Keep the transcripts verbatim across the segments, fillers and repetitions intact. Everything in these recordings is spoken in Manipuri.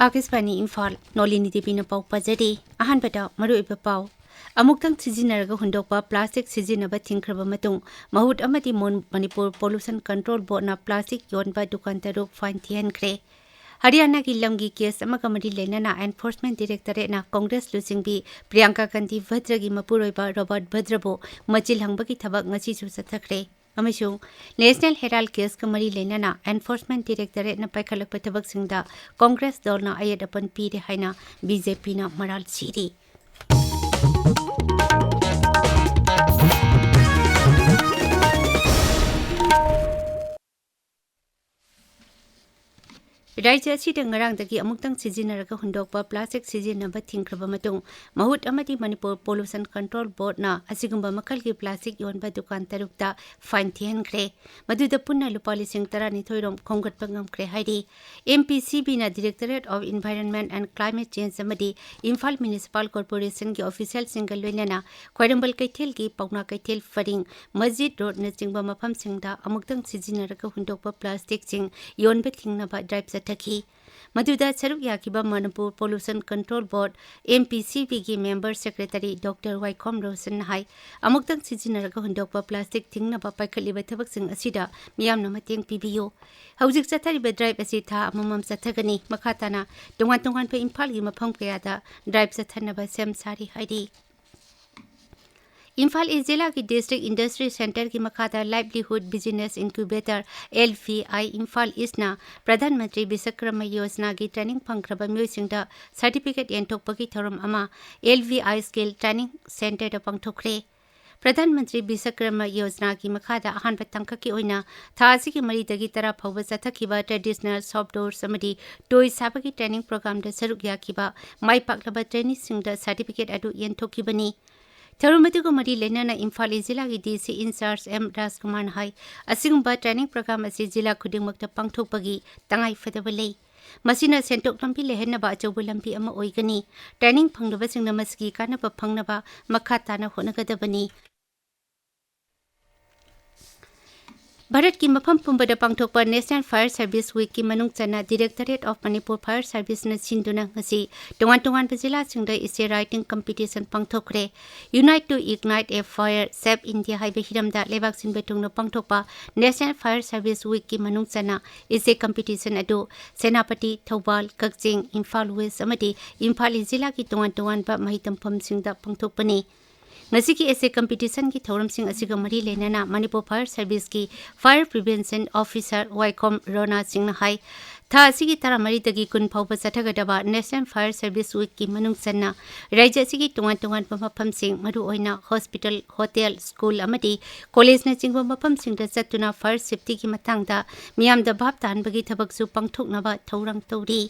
ꯑꯥꯀꯥꯁꯕꯥꯅꯤ ꯏꯝꯐꯥꯜ, ꯅꯣꯂꯤꯅꯤ ꯗꯦꯕꯤꯅ ꯄꯥꯎ ꯄꯥꯖꯔꯤ꯫ ꯑꯍꯥꯟꯕꯗ ꯃꯔꯨꯑꯣꯏꯕ ꯄꯥꯎ꯫ ꯑꯃꯨꯛꯇꯪ ꯁꯤꯖꯤꯟꯅꯔꯒ ꯍꯨꯟꯗꯣꯛꯄ ꯄ꯭ꯂꯥꯁꯇꯤꯛ ꯁꯤꯖꯤꯟꯅꯕ ꯊꯤꯡꯈ꯭ꯔꯕ ꯃꯇꯨꯡ, ꯃꯍꯨꯠ ꯑꯃꯗꯤ ꯃꯣꯟ-, ꯃꯅꯤꯄꯨꯔ ꯄꯣꯂꯨꯁꯟ ꯀꯟꯇ꯭ꯔꯣꯜ ꯕꯣꯔꯗꯅ ꯄ꯭ꯂꯥꯁꯇꯤꯛ ꯌꯣꯟꯕ ꯗꯨꯀꯥꯟ ꯇꯔꯨꯛ ꯐꯥꯏꯟ ꯊꯤꯍꯟꯈ꯭ꯔꯦ꯫ ꯍꯔꯤꯌꯥꯅꯥꯒꯤ ꯂꯝꯒꯤ ꯀꯦꯁ ꯑꯃꯒ ꯃꯔꯤ ꯂꯩꯅꯅ ꯑꯦꯟꯐꯣꯔꯁꯃꯦꯟ ꯗꯤꯔꯦꯛꯇꯣꯔꯦꯠꯅ ꯀꯣꯡꯒ꯭ꯔꯦꯁ ꯂꯨꯆꯤꯡꯕꯤ ꯄ꯭ꯔꯤꯌꯥꯡꯀꯥ ꯒꯥꯟꯙꯤ ꯚꯗ꯭ꯔꯒꯤ ꯃꯄꯨꯔꯣꯏꯕ ꯔꯣꯕꯥꯔꯠ ꯚꯗ꯭ꯔꯕꯨ ꯃꯆꯤꯜ ꯍꯪꯕꯒꯤ ꯊꯕꯛ ꯉꯁꯤꯁꯨ ꯆꯠꯊꯈ꯭ꯔꯦ꯫ ꯑꯃꯁꯨꯡ ꯅꯦꯁꯅꯦꯜ ꯍꯦꯔꯥꯜꯗ ꯀꯦꯁꯀ ꯃꯔꯤ ꯂꯩꯅꯅ ꯑꯦꯟꯐꯣꯔꯁꯃꯦꯟ ꯗꯤꯔꯦꯛꯇꯣꯔꯦꯠꯅ ꯄꯥꯏꯈꯠꯂꯛꯄ ꯊꯕꯛꯁꯤꯡꯗ ꯀꯣꯡꯒ꯭ꯔꯦꯁ ꯗꯜꯅ ꯑꯌꯦꯠ ꯑꯄꯟ ꯄꯤꯔꯦ ꯍꯥꯏꯅ ꯕꯤ ꯖꯦ ꯄꯤꯅ ꯃꯔꯥꯜ ꯁꯤꯔꯤ꯫ ꯔꯥꯖ꯭ꯌ ꯑꯁꯤꯗ ꯉꯔꯥꯡꯗꯒꯤ ꯑꯃꯨꯛꯇꯪ ꯁꯤꯖꯤꯟꯅꯔꯒ ꯍꯨꯟꯗꯣꯛꯄ ꯄ꯭ꯂꯥꯁꯇꯤꯛ ꯁꯤꯖꯤꯟꯅꯕ ꯊꯤꯡꯈ꯭ꯔꯕ ꯃꯇꯨꯡ, ꯃꯍꯨꯠ ꯑꯃꯗꯤ ꯃꯅꯤꯄꯨꯔ ꯄꯣꯂꯨꯁꯟ ꯀꯟꯇ꯭ꯔꯣꯜ ꯕꯣꯔꯗꯅ ꯑꯁꯤꯒꯨꯝꯕ ꯃꯈꯜꯒꯤ ꯄ꯭ꯂꯥꯁꯇꯤꯛ ꯌꯣꯟꯕ ꯗꯨꯀꯥꯟ ꯇꯔꯨꯛꯇ ꯐꯥꯏꯟ ꯊꯤꯍꯟꯈ꯭ꯔꯦ꯫ ꯃꯗꯨꯗ ꯄꯨꯟꯅ ꯂꯨꯄꯥ ꯂꯤꯁꯤꯡ ꯇꯔꯥꯅꯤꯊꯣꯏ ꯔꯣꯝ ꯈꯣꯝꯒꯠꯄ ꯉꯝꯈ꯭ꯔꯦ ꯍꯥꯏꯔꯤ꯫ ꯑꯦꯝ ꯄꯤ ꯁꯤ ꯕꯤꯅ Directorate of Environment and Climate Change ꯑꯃꯗꯤ ꯏꯝꯐꯥꯜ ꯃ꯭ꯌꯨꯅꯤꯁꯤꯄꯥꯜ ꯀꯣꯔꯄꯣꯔꯦꯁꯟꯒꯤ ꯑꯣꯐꯤꯁꯤꯌꯦꯜꯁꯤꯡꯒ ꯂꯣꯏꯅꯅ ꯈ꯭ꯋꯥꯏꯔꯝꯕꯟ ꯀꯩꯊꯦꯜꯒꯤ ꯄꯥꯎꯅꯥ ꯀꯩꯊꯦꯜ ꯄꯔꯤꯡ, ꯃꯁꯖꯤꯗ ꯔꯣꯗꯅꯆꯤꯡꯕ ꯃꯐꯝꯁꯤꯡꯗ ꯑꯃꯨꯛꯇꯪ ꯁꯤꯖꯤꯟꯅꯔꯒ ꯍꯨꯟꯗꯣꯛꯄ ꯄ꯭ꯂꯥꯁꯇꯤꯛꯁꯤꯡ ꯌꯣꯟꯕ ꯊꯤꯡꯅꯕ ꯗ꯭ꯔꯥꯏꯚ ꯆꯠꯊꯈꯤ꯫ ꯃꯗꯨꯗ ꯁꯔꯨꯛ ꯌꯥꯈꯤꯕ ꯃꯅꯤꯄꯨꯔ ꯄꯣꯂꯨꯁꯟ ꯀꯟꯇ꯭ꯔꯣꯜ ꯕꯣꯔꯗ, ꯑꯦꯝ ꯄꯤ ꯁꯤ ꯕꯤꯒꯤ ꯃꯦꯝꯕꯔ ꯁꯦꯀ꯭ꯔꯦꯇꯔꯤ ꯗꯣꯛꯇꯔ ꯋꯥꯏꯈꯣꯝ ꯔꯣꯁꯟꯅ ꯍꯥꯏ, ꯑꯃꯨꯛꯇꯪ ꯁꯤꯖꯤꯟꯅꯔꯒ ꯍꯨꯟꯗꯣꯛꯄ ꯄ꯭ꯂꯥꯁꯇꯤꯛ ꯊꯤꯡꯅꯕ ꯄꯥꯏꯈꯠꯂꯤꯕ ꯊꯕꯛꯁꯤꯡ ꯑꯁꯤꯗ ꯃꯤꯌꯥꯝꯅ ꯃꯇꯦꯡ ꯄꯤꯕꯤꯌꯨ꯫ ꯍꯧꯖꯤꯛ ꯆꯠꯊꯔꯤꯕ ꯗ꯭ꯔꯥꯏꯚ ꯑꯁꯤ ꯊꯥ ꯑꯃꯃꯝ ꯆꯠꯊꯒꯅꯤ꯫ ꯃꯈꯥ ꯇꯥꯅ ꯇꯣꯉꯥꯟ ꯇꯣꯉꯥꯟꯕ ꯏꯝꯐꯥꯜꯒꯤ ꯃꯐꯝ ꯀꯌꯥꯗ ꯗ꯭ꯔꯥꯏꯚ ꯆꯠꯊꯅꯕ ꯁꯦꯝ ꯁꯥꯔꯤ ꯍꯥꯏꯔꯤ꯫ ꯏꯝꯐꯥꯜ ꯏꯁ ꯖꯤꯂꯥꯒꯤ ꯗꯤꯁꯇ꯭ꯔꯤꯛ ꯏꯟꯗꯁꯇ꯭ꯔꯤ ꯁꯦꯟꯇꯔꯒꯤ ꯃꯈꯥꯗ ꯂꯥꯏꯚꯂꯤꯍꯨꯗ ꯕꯤꯖꯤꯅꯦꯁ ꯏꯟꯀ꯭ꯌꯨꯕꯦꯇꯔ, ꯑꯦꯜ ꯚꯤ ꯑꯥꯏ, ꯏꯝꯐꯥꯜ ꯏꯁꯅ ꯄ꯭ꯔꯙꯥꯟ ꯃꯟꯇ꯭ꯔꯤ ꯕꯤꯁꯀꯔꯃ ꯌꯣꯖꯅꯥꯒꯤ ꯇ꯭ꯔꯦꯅꯤꯡ ꯐꯪꯈ꯭ꯔꯕ ꯃꯤꯑꯣꯏꯁꯤꯡꯗ ꯁꯥꯔꯇꯤꯐꯤꯀꯦꯠ ꯌꯦꯟꯊꯣꯛꯄꯒꯤ ꯊꯧꯔꯝ ꯑꯃ ꯑꯦꯜ ꯚꯤ ꯑꯥꯏ ꯁ꯭ꯀꯤꯜ ꯇ꯭ꯔꯦꯅꯤꯡ ꯁꯦꯟꯇꯔꯗ ꯄꯥꯡꯊꯣꯛꯈ꯭ꯔꯦ꯫ ꯄ꯭ꯔꯙꯥꯟ ꯃꯟꯇ꯭ꯔꯤ ꯕꯤꯁꯀꯔꯃ ꯌꯣꯖꯅꯥꯒꯤ ꯃꯈꯥꯗ ꯑꯍꯥꯟꯕ ꯇꯥꯡꯀꯛꯀꯤ ꯑꯣꯏꯅ ꯊꯥ ꯑꯁꯤꯒꯤ ꯃꯔꯤꯗꯒꯤ ꯇꯔꯥ ꯐꯥꯎꯕ ꯆꯠꯊꯈꯤꯕ ꯇ꯭ꯔꯦꯗꯤꯁꯅꯦꯜ ꯁꯣꯞ ꯗꯣꯔꯁ ꯑꯃꯗꯤ ꯇꯣꯏ ꯁꯥꯕꯒꯤ ꯇ꯭ꯔꯦꯅꯤꯡ ꯄ꯭ꯔꯣꯒ꯭ꯔꯥꯝꯗ ꯁꯔꯨꯛ ꯌꯥꯈꯤꯕ ꯃꯥꯏ ꯄꯥꯛꯂꯕ ꯇ꯭ꯔꯦꯅꯤꯁꯤꯡꯗ ꯁꯥꯔꯇꯤꯐꯤꯀꯦꯠ ꯑꯗꯨ ꯌꯦꯟꯊꯣꯛꯈꯤꯕꯅꯤ꯫ ꯊꯧꯔꯝ ꯑꯗꯨꯒ ꯃꯔꯤ ꯂꯩꯅꯅ ꯏꯝꯐꯥꯜ ꯏꯁ ꯖꯤꯂꯥꯒꯤ ꯗꯤ ꯁꯤ ꯏꯟꯆꯥꯔꯖ ꯑꯦꯝ ꯔꯥꯖꯀꯨꯃꯥꯔꯅ ꯍꯥꯏ, ꯑꯁꯤꯒꯨꯝꯕ ꯇ꯭ꯔꯦꯅꯤꯡ ꯄ꯭ꯔꯣꯒ꯭ꯔꯥꯝ ꯑꯁꯤ ꯖꯤꯂꯥ ꯈꯨꯗꯤꯡꯃꯛꯇ ꯄꯥꯡꯊꯣꯛꯄꯒꯤ ꯇꯉꯥꯏ ꯐꯗꯕ ꯂꯩ꯫ ꯃꯁꯤꯅ ꯁꯦꯟꯊꯣꯛ ꯂꯝꯕꯤ ꯂꯩꯍꯟꯅꯕ ꯑꯆꯧꯕ ꯂꯝꯕꯤ ꯑꯃ ꯑꯣꯏꯒꯅꯤ꯫ ꯇ꯭ꯔꯦꯅꯤꯡ ꯐꯪꯂꯕꯁꯤꯡꯅ ꯃꯁꯤꯒꯤ ꯀꯥꯟꯅꯕ ꯐꯪꯅꯕ ꯃꯈꯥ ꯇꯥꯅ ꯍꯣꯠꯅꯒꯗꯕꯅꯤ꯫ ꯚꯥꯔꯠꯀꯤ ꯃꯐꯝ ꯄꯨꯝꯕꯗ ꯄꯥꯡꯊꯣꯛꯄ National Fire Service Weekꯀꯤ ꯃꯅꯨꯡ ꯆꯟꯅ Directorate of Manipur Fire Serviceꯅ ꯁꯤꯟꯗꯨꯅ ꯉꯁꯤ ꯇꯣꯉꯥꯟ ꯇꯣꯉꯥꯟꯕ ꯖꯤꯂꯥꯁꯤꯡꯗ essay writing competition ꯄꯥꯡꯊꯣꯛꯈ꯭ꯔꯦ꯫ Unite to Ignite a Fire, Save India ꯍꯥꯏꯕ ꯍꯤꯔꯝꯗ ꯂꯩꯕꯥꯛ ꯁꯤꯟꯕ ꯊꯨꯡꯅ ꯄꯥꯡꯊꯣꯛꯄ National Fire Service Weekꯀꯤ ꯃꯅꯨꯡ ꯆꯟꯅ essay competition ꯑꯗꯨ ꯁꯦꯅꯥꯄꯇꯤ, ꯊꯧꯕꯥꯜ, ꯀꯛꯆꯤꯡ, ꯏꯝꯐꯥꯜ West ꯑꯃꯗꯤ ꯏꯝꯐꯥꯜ East ꯖꯤꯂꯥꯒꯤ ꯇꯣꯉꯥꯟ ꯇꯣꯉꯥꯟꯕ ꯃꯍꯩ ꯇꯝꯐꯝꯁꯤꯡꯗ ꯄꯥꯡꯊꯣꯛꯄꯅꯤ꯫ ꯉꯁꯤꯒꯤ essay competitionꯒꯤ ꯊꯧꯔꯝꯁꯤꯡ ꯑꯁꯤꯒ ꯃꯔꯤ ꯂꯩꯅꯅ Manipur Fire Serviceꯀꯤ Fire Prevention Officer ꯋꯥꯏꯈꯣꯝ ꯔꯣꯅꯥ ꯁꯤꯡꯅ ꯍꯥꯏ, ꯊꯥ ꯑꯁꯤꯒꯤ ꯇꯔꯥꯃꯔꯤꯗꯒꯤ ꯀꯨꯟ ꯐꯥꯎꯕ ꯆꯠꯊꯒꯗꯕ National Fire Service Weekꯀꯤ ꯃꯅꯨꯡ ꯆꯟꯅ ꯔꯥꯖ꯭ꯌ ꯑꯁꯤꯒꯤ ꯇꯣꯉꯥꯟ ꯇꯣꯉꯥꯟꯕ ꯃꯐꯝꯁꯤꯡ, ꯃꯔꯨꯑꯣꯏꯅ hospital, hotel, school ꯑꯃꯗꯤ collegeꯅꯆꯤꯡꯕ ꯃꯐꯝꯁꯤꯡꯗ ꯆꯠꯇꯨꯅ fire safetyꯒꯤ ꯃꯇꯥꯡꯗ ꯃꯤꯌꯥꯝꯗ ꯚꯥꯞ ꯇꯥꯍꯟꯕꯒꯤ ꯊꯕꯛꯁꯨ ꯄꯥꯡꯊꯣꯛꯅꯕ ꯊꯧꯔꯥꯡ ꯇꯧꯔꯤ꯫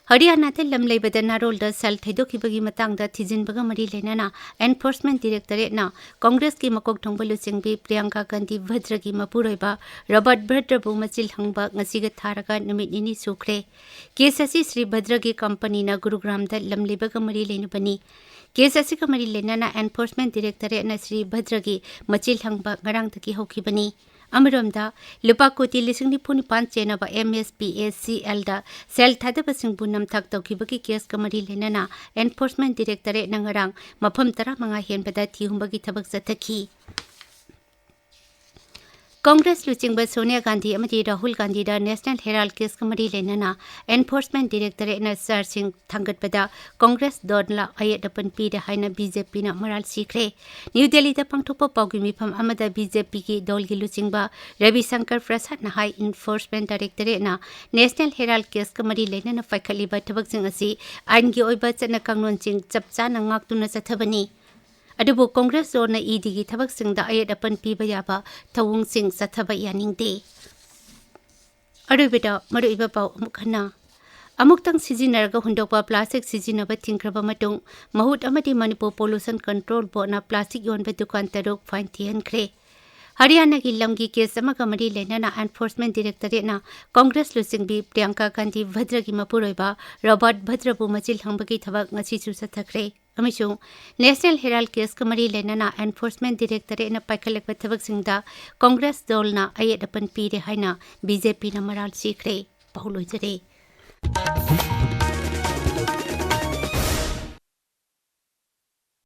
ꯍꯔꯤꯌꯥꯅꯥꯗ ꯂꯝ ꯂꯩꯕꯗ ꯅꯥꯔꯣꯜꯗ ꯁꯦꯜ ꯊꯩꯗꯣꯛꯈꯤꯕꯒꯤ ꯃꯇꯥꯡꯗ ꯊꯤꯖꯤꯟꯕꯒ ꯃꯔꯤ ꯂꯩꯅꯅ Enforcement Directorateꯅ ꯀꯣꯡꯒ꯭ꯔꯦꯁꯀꯤ ꯃꯀꯣꯛ ꯊꯣꯡꯕ ꯂꯨꯆꯤꯡꯕꯤ ꯄ꯭ꯔꯤꯌꯥꯡꯀꯥ ꯒꯥꯟꯙꯤ ꯚꯗ꯭ꯔꯒꯤ ꯃꯄꯨꯔꯣꯏꯕ ꯔꯣꯕꯔꯠ ꯚꯗ꯭ꯔꯕꯨ ꯃꯆꯤꯜ ꯍꯪꯕ ꯉꯁꯤꯒ ꯊꯥꯔꯒ ꯅꯨꯃꯤꯠ ꯅꯤꯅꯤ ꯁꯨꯈ꯭ꯔꯦ꯫ Case ꯑꯁꯤ ꯁ꯭ꯔꯤ ꯚꯗ꯭ꯔꯒꯤ ꯀꯝꯄꯅꯤꯅ ꯒꯨꯔꯨꯒ꯭ꯔꯥꯝꯗ ꯂꯝ ꯂꯩꯕꯒ ꯃꯔꯤ ꯂꯩꯅꯕꯅꯤ꯫ Case ꯑꯁꯤꯒ ꯃꯔꯤ ꯂꯩꯅꯅ Enforcement Directorateꯅ ꯁ꯭ꯔꯤ ꯚꯗ꯭ꯔꯒꯤ ꯃꯆꯤꯜ ꯍꯪꯕ ꯉꯔꯥꯡꯗꯒꯤ ꯍꯧꯈꯤꯕꯅꯤ꯫ ꯑꯃꯔꯣꯝꯗ, ꯂꯨꯄꯥ ꯀꯣꯇꯤ ꯂꯤꯁꯤꯡ ꯅꯤꯐꯨ ꯅꯤꯄꯥꯟ ꯆꯦꯟꯅꯕ M S P A C Lꯗ ꯁꯦꯜ ꯊꯥꯗꯕꯁꯤꯡꯕꯨ ꯅꯝꯊꯥꯛ ꯇꯧꯈꯤꯕꯒꯤ caseꯀ ꯃꯔꯤ ꯂꯩꯅꯅ Enforcement Directorateꯅ ꯉꯔꯥꯡ ꯃꯐꯝ ꯇꯔꯥꯃꯉꯥ ꯍꯦꯟꯕꯗ ꯊꯤꯍꯨꯝꯕꯒꯤ ꯊꯕꯛ ꯆꯠꯊꯈꯤ꯫ ꯀꯣꯡꯒ꯭ꯔꯦꯁ ꯂꯨꯆꯤꯡꯕ ꯁꯣꯅꯤꯌꯥ ꯒꯥꯟꯙꯤ ꯑꯃꯗꯤ ꯔꯥꯍꯨꯜ ꯒꯥꯟꯙꯤꯗ National Herald caseꯀ ꯃꯔꯤ ꯂꯩꯅꯅ Enforcement Directorateꯅ chargeꯁꯤꯡ ꯊꯥꯡꯒꯠꯄꯗ ꯀꯣꯡꯒ꯭ꯔꯦꯁ ꯗꯣꯟꯂ ꯑꯌꯦꯠ ꯑꯄꯟ ꯄꯤꯔꯦ ꯍꯥꯏꯅ B J Pꯅ ꯃꯔꯥꯜ ꯁꯤꯈ꯭ꯔꯦ꯫ ꯅ꯭ꯌꯨ ꯗꯦꯜꯂꯤꯗ ꯄꯥꯡꯊꯣꯛꯄ ꯄꯥꯎꯒꯤ ꯃꯤꯐꯝ ꯑꯃꯗ B J Pꯒꯤ ꯗꯣꯜꯒꯤ ꯂꯨꯆꯤꯡꯕ ꯔꯕꯤ ꯁꯪꯀꯔ ꯄ꯭ꯔꯁꯥꯗꯅ ꯍꯥꯏ, Enforcement Directorateꯅ National Herald caseꯀ ꯃꯔꯤ ꯂꯩꯅꯅ ꯄꯥꯏꯈꯠꯂꯤꯕ ꯊꯕꯛꯁꯤꯡ ꯑꯁꯤ ꯑꯥꯏꯟꯒꯤ ꯑꯣꯏꯕ ꯆꯠꯅ ꯀꯥꯡꯂꯣꯟꯁꯤꯡ ꯆꯞ ꯆꯥꯅ ꯉꯥꯛꯇꯨꯅ ꯆꯠꯊꯕꯅꯤ꯫ ꯑꯗꯨꯕꯨ ꯀꯣꯡꯒ꯭ꯔꯦꯁ ꯗꯣꯜꯅ EDꯒꯤ ꯊꯕꯛꯁꯤꯡꯗ ꯑꯌꯦꯠ ꯑꯄꯟ ꯄꯤꯕ ꯌꯥꯕ ꯊꯧꯑꯣꯡꯁꯤꯡ ꯆꯠꯊꯕ ꯌꯥꯅꯤꯡꯗꯦ꯫ ꯑꯔꯣꯏꯕꯗ ꯃꯔꯨꯑꯣꯏꯕ ꯄꯥꯎ ꯑꯃꯨꯛ ꯍꯟꯅ꯫ ꯑꯃꯨꯛꯇꯪ ꯁꯤꯖꯤꯟꯅꯔꯒ ꯍꯨꯟꯗꯣꯛꯄ plastic ꯁꯤꯖꯤꯟꯅꯕ ꯊꯤꯡꯈ꯭ꯔꯕ ꯃꯇꯨꯡ, ꯃꯍꯨꯠ ꯑꯃꯗꯤ ꯃꯅꯤꯄꯨꯔ Pollution Control Boardꯅ plastic ꯌꯣꯟꯕ ꯗꯨꯀꯥꯟ ꯇꯔꯨꯛ fine ꯊꯤꯍꯟꯈ꯭ꯔꯦ꯫ ꯍꯔꯤꯌꯥꯅꯥꯒꯤ ꯂꯝꯒꯤ case ꯑꯃꯒ ꯃꯔꯤ ꯂꯩꯅꯅ Enforcement Directorateꯅ ꯀꯣꯡꯒ꯭ꯔꯦꯁ ꯂꯨꯆꯤꯡꯕꯤ ꯄ꯭ꯔꯤꯌꯥꯡꯀꯥ ꯒꯥꯟꯙꯤ ꯚꯗ꯭ꯔꯒꯤ ꯃꯄꯨꯔꯣꯏꯕ ꯔꯣꯕꯔꯠ ꯚꯗ꯭ꯔꯕꯨ ꯃꯆꯤꯜ ꯍꯪꯕꯒꯤ ꯊꯕꯛ ꯉꯁꯤꯁꯨ ꯆꯠꯊꯈ꯭ꯔꯦ꯫ ꯑꯃꯁꯨꯡ National Herald case ꯀ ꯃꯔꯤ ꯂꯩꯅꯅ Enforcement Directorate ꯅ ꯄꯥꯏꯈꯠꯂꯛꯄ ꯊꯕꯛꯁꯤꯡꯗ Congress ꯗꯜꯅ ꯑꯌꯦꯠ ꯑꯄꯟ ꯄꯤꯔꯦ ꯍꯥꯏꯅ B J P ꯅ ꯃꯔꯥꯜ ꯁꯤꯈ꯭ꯔꯦ꯫ ꯄꯥꯎ ꯂꯣꯏꯖꯔꯦ꯫